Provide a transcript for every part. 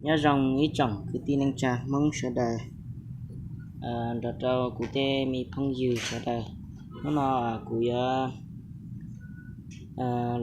Nyob zoo ib tsoom kwv tij neej tsa Hmoob sawv daws, nrog rau kuv tej me phooj ywg sawv daws. Hnub no kuv yuav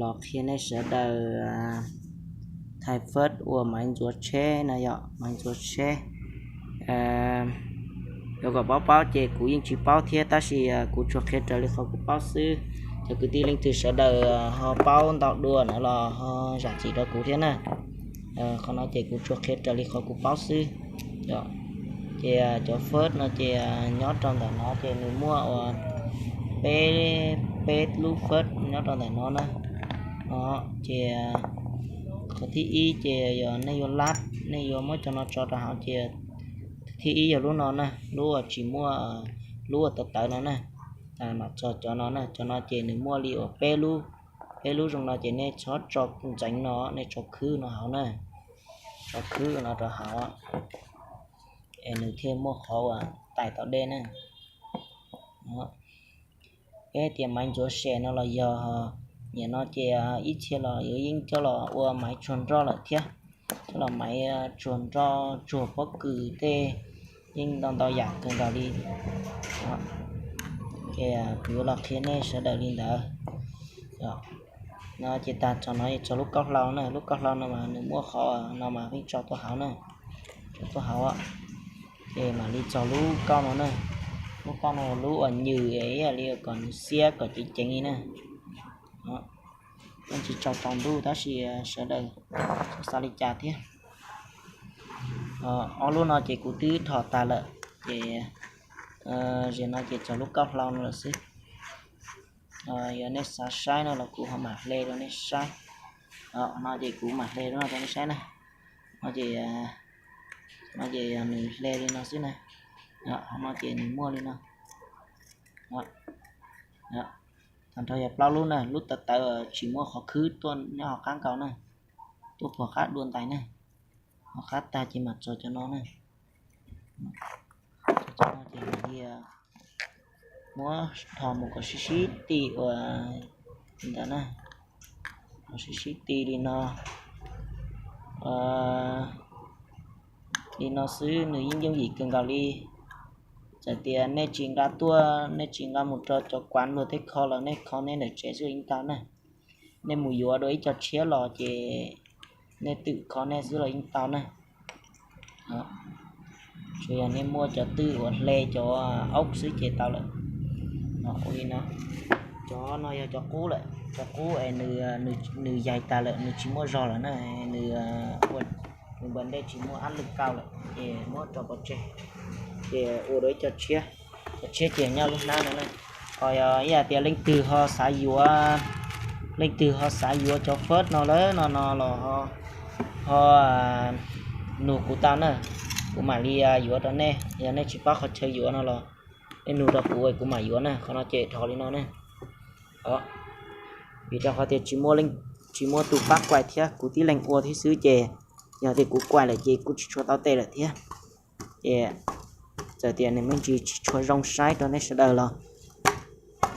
los qhia nej sawv daws thaij fab ua maiv ntxuav tsheb no yom, maiv ntxuav tsheb. Yuav kom paub paub ces kuv yeej tsis paub thiab, tab sis kuv tsuas qhia raws li qhov kuv paub xwb. Cov kwv tij leej twg sawv daws ho paub ntau dua no los ho zam txim rau kuv thiab na. Qhov no ces kuv tsuas qhia raws li qhov kuv paub xwb. Ces cov fab no ces nyob rau ntawm no ces nws muaj uas peb, peb lub fab nyob rau ntawm no na. Ces qhov thib ib ces yog nej yuav lab, nej yuav muab cov no tso rau hauv ces thib ib yog lub no na, lub uas tsis muaj, lub uas tawv tawv no na. Mam txog cov no na, cov no ces nws muaj li uas peb lub, peb lub zoo no ces nej txhob tso ntxeev no, nej tso khwb no hauv na, tso khwb no rau hauv es nws thiaj muaj qhov uas tais tau dej na. Peb tias maiv ntxuav se no los yog nim no ces ib txhia los yuav yeej coj los ua maiv tsuag nroj lawm thiab, coj los maiv tsuag nroj tsuag pob kws tej, yeej ntau ntau yam kawg nkaus li. Ces kuv yuav los qhia nej sawv daws li ntawd. No ces tag txog no txog lub kauj hlau na, lub kauj hlau no mas nws muaj qhov no mas pheej tso tuaj hauv na, tso tuaj hauv. Ces mam li txog lub kauj no na, lub kauj no lub uas nyws ib yam li kom nws xiab kom ceev ceev li na. Yeej tsis tsaus tsaus ntuj tab sis sawv daws txhob xav li cas thiab. Ob lub no ces kuv twb dhos tag lawm ces zaum no ces txog lub kauj hlau no lawm xwb. Yog nej xav saib no los kuv ho mam hle rau nej saib. No ces kuv mam hle rau no rau nej saib na. No ces, no ces yog nws hle li no xwb na. No ces nws muaj li no. Tag nrho yog plaub lub na, lub tawv tawv tsis muaj qhov khwb tuaj nyob hauv qab nkaus na, tuaj puag qab dua ntais na. Hauv qab tag ces mam txog cov no na. Cov no ces mam li muab dhos mus kom sib sib ti uas li ntawd na, kom sib sib ti li no, li no xwb nws yeej yooj yim kawg nkaus li. Txawm tias nej tsis nqa tuaj, nej tsis nqa mus rau cov kuav luag tej kho los nej kho nej ntawm tsev xwb yeej tau na. Nej mus yuav dua ib co tshiab los ces nej twm kho nej xwb los yeej tau na. Tsuas yog nej muaj cov twj uas hle cov aub xwb ces tau lawm. Ua li no, cov no yog cov qub lawm, cov qub es nws yaig tag lawm, nws tsis muaj zog lawm na, nws ua, nws npawg ntej tsis muaj ab lwj kauj lawm ces muab rau pov tseg, ces ua dua ib co tshiab. Cov tshiab ces nyob lub hnab no na. Ho yog ib yam tias leej twg ho xav yuav, leej twg ho xav yuav cov fab no lawm no no los ho nug kuv tau na, kuv mam li yuav rau nej. Yog nej tsis paub qhov chaw yuav no los nej nug rau kuv es kuv mam yuav na. Qhov no ces dhos li no ne. Vim rau qhov tias tsis muaj tus pab kuais thiab, kuv tib leeg ua thiab xwb ces yog tias kuv kuais lawm ces kuj tsis tshua tau tes lawm thiab. Ces txawm tias nws me ntsis tsis tshua zoo saib rau nej sawv daws los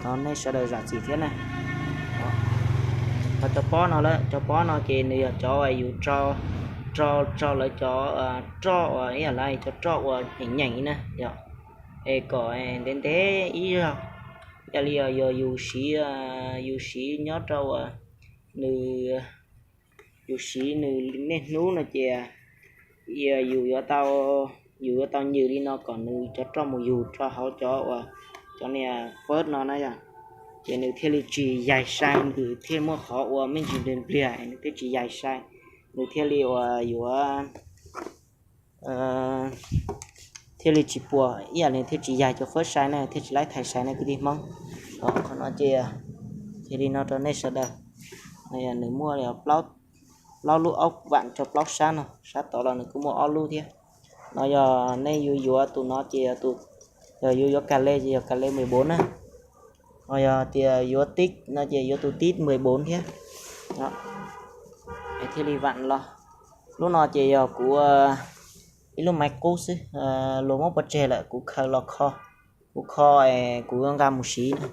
thov nej sawv daws zam txim thiab na. Ho cov pob no lawm, cov pob no ces nws yog cov uas yus rau, rau lawv cov roj uas ib yam li cov roj uas nyeem nyeem na yom, es kom ntev ntev ib zaug. Yog li yog yus siv, yus siv nyob rau uas nws, yus siv nws niaj hnub no ces yus yuav tau, yus yuav tau nyws li no kom nws cov roj mus yug rau hauv cov uas, cov niag fab no na yom, ces nws thiaj li tsis yaig sai, nws thiaj muaj qhov ua me ntsis npliag npliag, nws thiaj tsis yaig sai, nws thiaj li uas yuav thiaj li tsis puas ib yam li thiaj tsis yaig cov fab sai na, thiaj tsis laib thais sai na kwv tij Hmoob. Qhov no ces, ces li no rau nej sawv daws. Nws muaj li plaub lub aub vam rau plaub sab no, sab tod los nws kuj muaj ob lub thiab. No yog nej yuav yuav tus no ces, yog yuav yuav kas le ces yog kas le mười bốn na. Ho yog tias yuav tib no ces yuav tus tib mười bốn thiab. Es thiaj li vam los. Lub no ces yog kuv ib lub maiv qub xwb, luag muab pov tseg lawm kuv khaws los kho. Kuv kho es kuv yuav nqa mus siv na,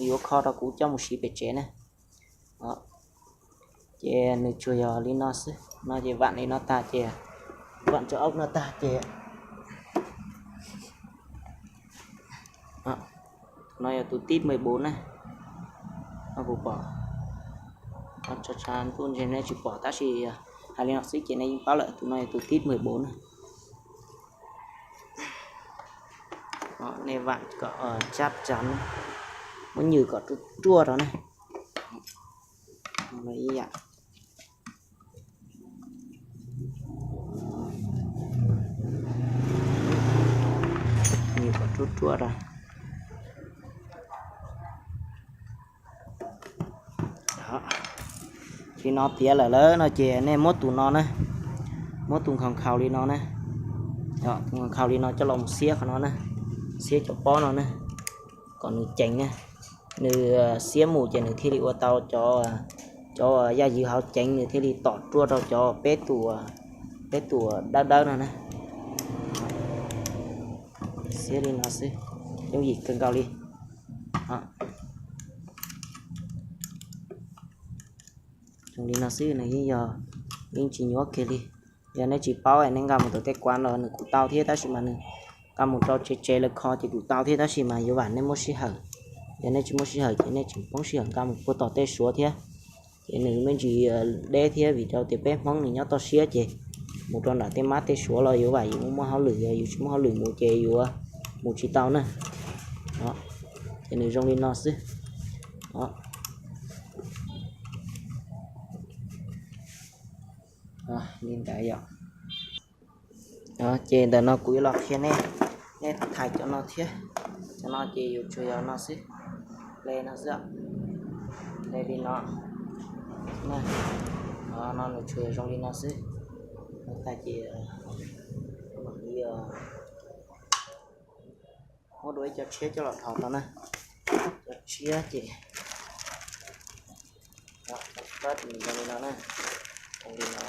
yuav kho rau kuv coj mus siv pem tsev na. Ces nws tsuas yog li no xwb, no ces vam li no tag ces Vam cov aub no tag ces, no yog tus tib mười bốn na. No kuv pom tshav ntuj ntshe nej tsis pom tab sis hais li no xwb ces nej yeej paub lawm, tus no yog tus tib mười bốn na. Nej vam kom chắc chắn, muab nywm kom ruaj ruaj rau na. Ib yam, nywm kom ruaj ruaj rau. Li no tiav lawm lawm no ces nej muab tus no na, muab tus nkhaus nkhaus li no na, tus nkhaus nkhaus li no coj los mus xiab qhov no na, xiab cov pob no na, kom nws ceev na. Nws xiab mus ces nws thiaj li ua tau cov, cov yaj ywm hauv ceev, nws thiaj li tom ruaj rau cov peb tus, peb tus dawb dawb no na. Xiab li no xwb, yooj yim kawg nkaus li. Zoo li no xwb nws yeej yog, yeej tsis nyuaj kiag li. Yog nej tsis paub es nej nqa mus tom tej kuav los nws kuj tau thiab tab sis mas nws nqa mus rau tsev tsev lawv kho ces kuj tau thiab tab sis mas yuav vam nej muaj sij hawm. Yog nej tsis muaj sij hawm ces nej tseem poob sij hawm nqa mus puag tom tej suav thiab, ces nws me ntsis deb thiab vim rau tias peb Hmoob nws nyob toj siab ces mus rau nram tej mab tej suav los yuav vam yus muaj hauj lwm, yog yus tsis muaj hauj lwm mus ces yuav mus tsis tau na. Ces nws zoo li no xwb. Li ntawd yom. Ces ntawm no kuv yuav los qhia nej, nej thais cov no thiab. Cov no ces yus tsuas yog no xwb, ple no xwb, ple li no. No nws tsuas yog zoo li no xwb. Tag ces mam li muab dua ib co tshiab coj los dhos tau na. Cov tshiab ces zoo li no na, zoo li no.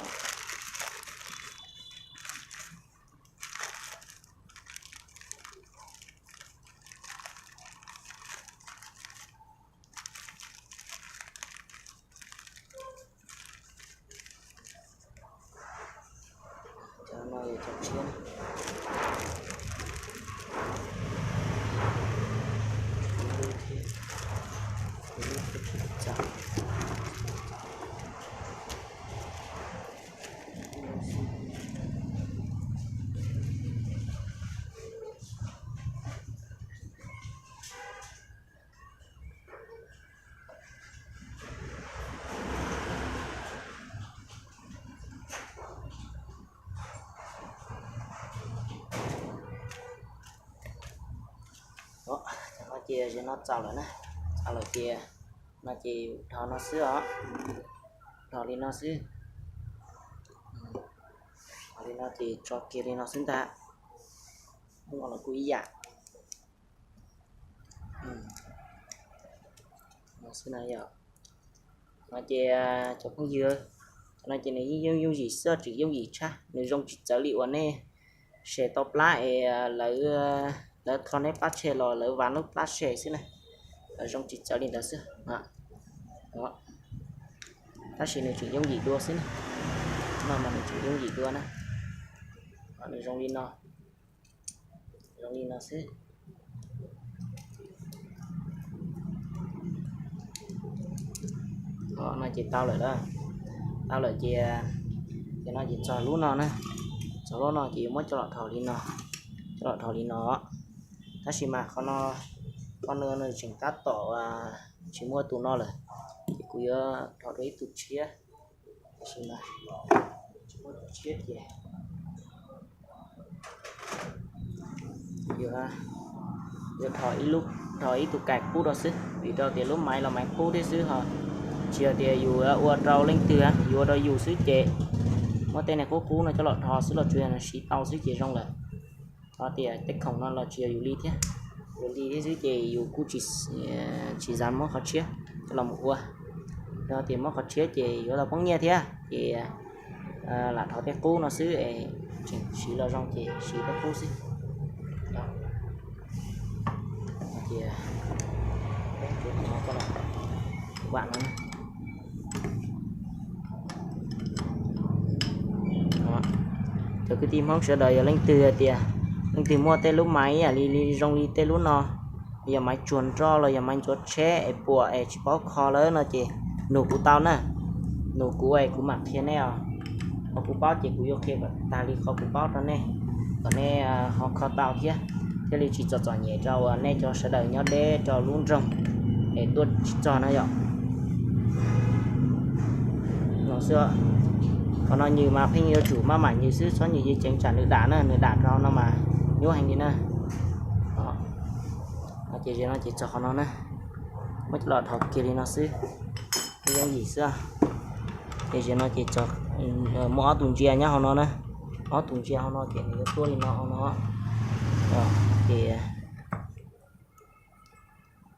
Cov no yog cov tshiab. Cov no ces no txaus lawm na, txaus lawm ces no ces yus dhos no xwb os, dhos li no xwb. Dhos li no ces tso kiag li no xwb ntag, muaj los kuj ib yam. No xwb na yom. No ces cov phooj ywg, cov no ces nws yeej yooj yim xwb, tseem yooj yim tshaj, nws zoo tsis txawv li uas nej se tau plab es lawv, lawv tho nej plab tshe los lawv vas lub plab tshe xwb na. Zoo tsis txawv li ntawd xwb. Tab sis nws tseem yooj yim dua xwb na. No mas nws tseem yooj yim dua na. Nws zoo li no, zoo li no xwb. No ces tau lawm, tau lawm ces, ces no ces txog lub no na, txog lub no ces yuav muab coj los dhos li no, coj los dhos li no. Tab sis mas qhov no, qhov no nws tseem tab tom tsis muaj tus no lawm, ces kuv yuav dhos dua ib tug tshiab. Tab sis mas tsis muaj tus tshiab ces yuav, yuav dhos ib lub, dhos ib tug kais qub rau xwb, vim rau tias lub maiv los maiv qub thiab xwb ho. Tsis yog tias yus ua rau leej twg, yus ua rau yus xwb ces muab tej niag qub qub no coj los dhos xwb los tsuas yog siv tau xwb ces zoo lawm. Ho tias tej khoom no los tsis yog yus li thiab, yus li thiab xwb ces yus kuj tsis, tsis xav muab qhov tshiab coj los mus ua. Yog tias muab qhov tshiab ces yuav tau poob nyiaj thiab ces lam dhos tej qub no xwb es tseem siv los zoo ces siv tej qub xwb. Ces vam no, Cov kwv tij Hmoob sawv daws yog leej twg hais tias leej twg muaj tej lub maiv ib yam li zoo li tej lub no, yog maiv tsuag nroj los yog maiv ntxuav tsheb es puas es tsis paub kho lawm no ces nug kuv tau na. Nug kuv es kuv mam qhia nej os. Qhov kuv paub ces kuv yuav qhia kom tag li qhov kuv paub rau nej, kom nej ho kho tau thiab, thiaj li tsis txom txom nyem rau nej cov sawv daws nyob deb rau lub nroog es tuaj tsis txog na yom. No xwb, qhov no nws mas pheej yuav tsum maj mam nws xwb, txhob nws ceev tsam nws dam na, nws dam rau no mas nyuaj heev li na. Ces no ces txog qhov no na, muab coj los dhos kiag li no xwb, yooj yim xwb. Ces no ces muaj ob tug ntsia nyob hauv no na, ob tug ntsia hauv no ces nws yuav tuaj li no hauv no, ces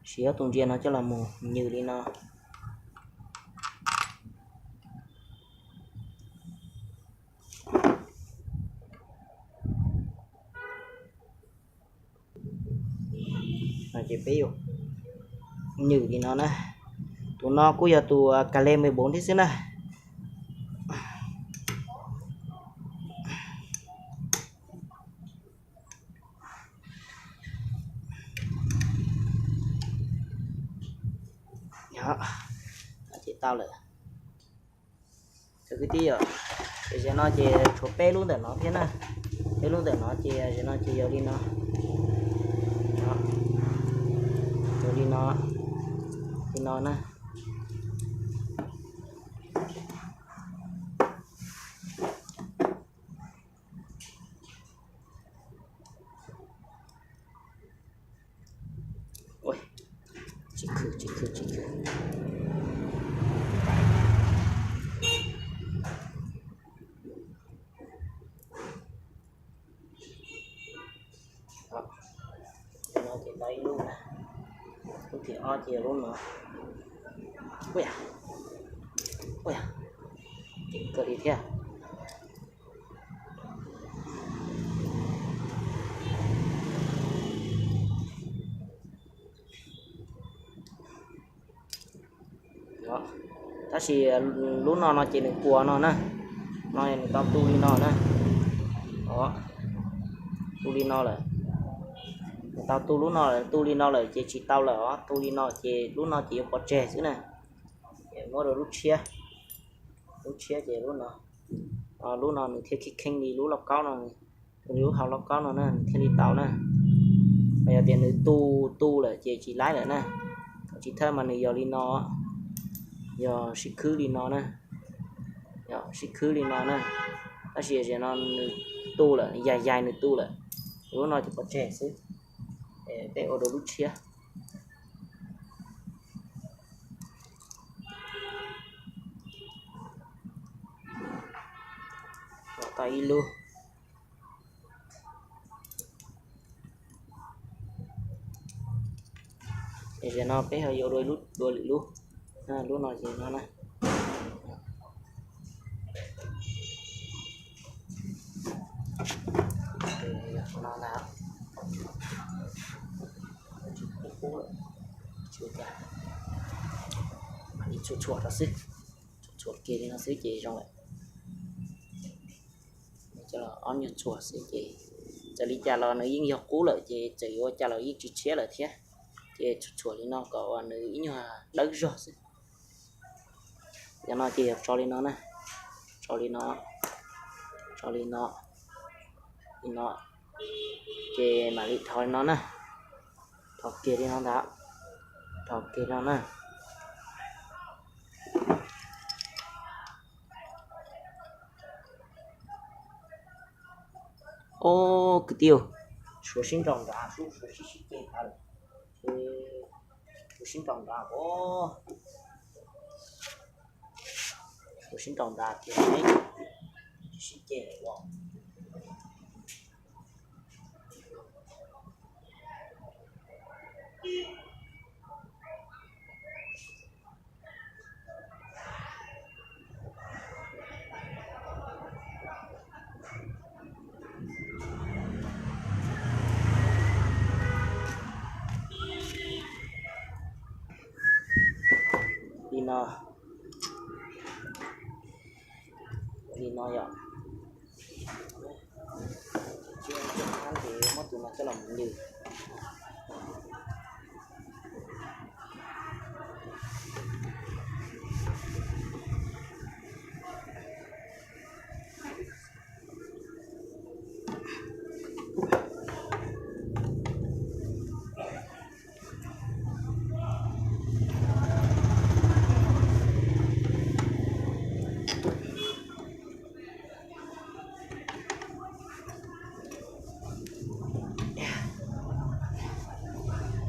siv ob tug ntsia no coj los mus nws li no. Ces peb yuav nws li no na. Tus no kuj yog tus ka le mười bốn thiab xwb na. Ces tau lawm. Cov kwv tij, ces no ces tshuav peb lub ntawm no thiab na. Peb lub ntawm no ces no ces yog li no, yog li no, li no na. Tsis khwv, tsis khwv, tsis khwv. Ces no ces tau ib lub na, lub thib ob ces lub no. Ua, ua, ceev kawg li thiab. Tab sis lub no no ces nws puas no na, no nws tau tu li no na, tu li no lawm. Nws tau tu lub no lawm, tu li no lawm ces tsis tau lawm os, tu li no ces lub no ces yuav pov tseg xwb na. Muab rau lub tshiab, lub tshiab ces lub no, lub no nws thiaj kheej kheej li lub lauj kaub no, li lub hauv lauj kaub no na nws thiaj li tau na. Yog tias nws tu tu lawm ces tsis laib lawm na. Thaum chiv thawj mas nws yog li no, yog sib khwb li no na, yog sib khwb li no na. Tab sis tam sim no nws tu lawm, yaig yaig nws tu lawm, lub no ces pov tseg xwb. Peb ua dua lub tshiab. Tau ib lub. Tam sim no peb ho yuav dua lwm lub, lub no ces no na. Tsis qub qub lawm, tsis ua cas, mam li txhuam txhuam rau xwb, txhuam txhuam kiag li no xwb ces zoo lawm. Coj los ob nyuag txhuam xwb ces txawm li cas los nws yeej yog qub lawm ces txawm yuav ua cas los yeej tsis tshiab lawm thiab. Ces txhuam txhuam li no kom uas nws ib nyuag dawb zog xwb. Yog no ces yog tso li no na, tso li no, tso li no, li no, ces mam li dhos li no na, dhos kiag li no ntag, dhos kiag no na. Ob kwv tij, suav sib nraus nrad, suav sib sib ceg nrad lawm. Suav sib nraus nrad, suav sib nraus nrad tiag, sib ceg os. Li no, li no yom. Coj los mus nws.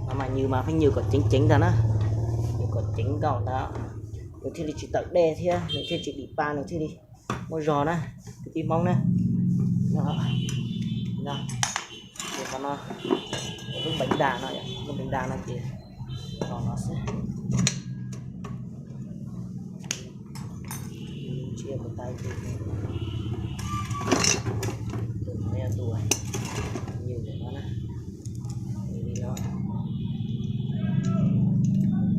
No mas nws mas pheej nws kom ceev ceev ntag na, nws kom ceev nkaus ntag, nws thiaj li tsis tawm dej thiab nws thiaj tsis dim pa, nws thiaj li muaj zog na, kwv tij Hmoob na. No, no, ces qhov no, lub npeev das no, lub npeev das no ces qhov no xwb. Tsis yog tus tais tus, tus no yog tus nws ntawm no na. Nws li no,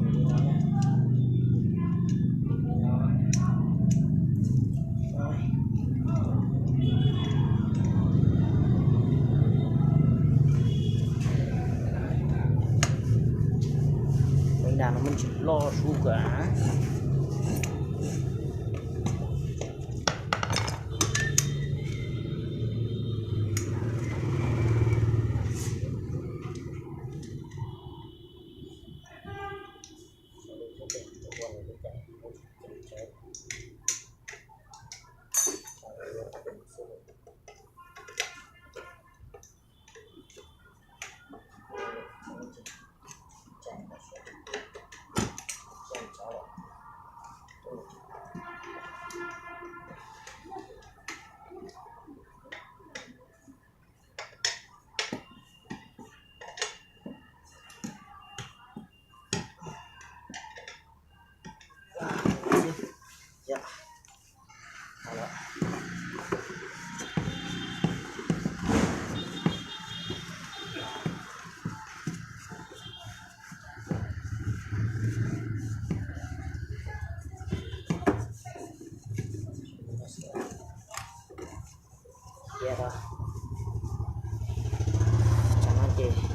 nws li no na, nws li no. Npeev das no muaj ntsis loj zuj kav. Cia rau cov no ces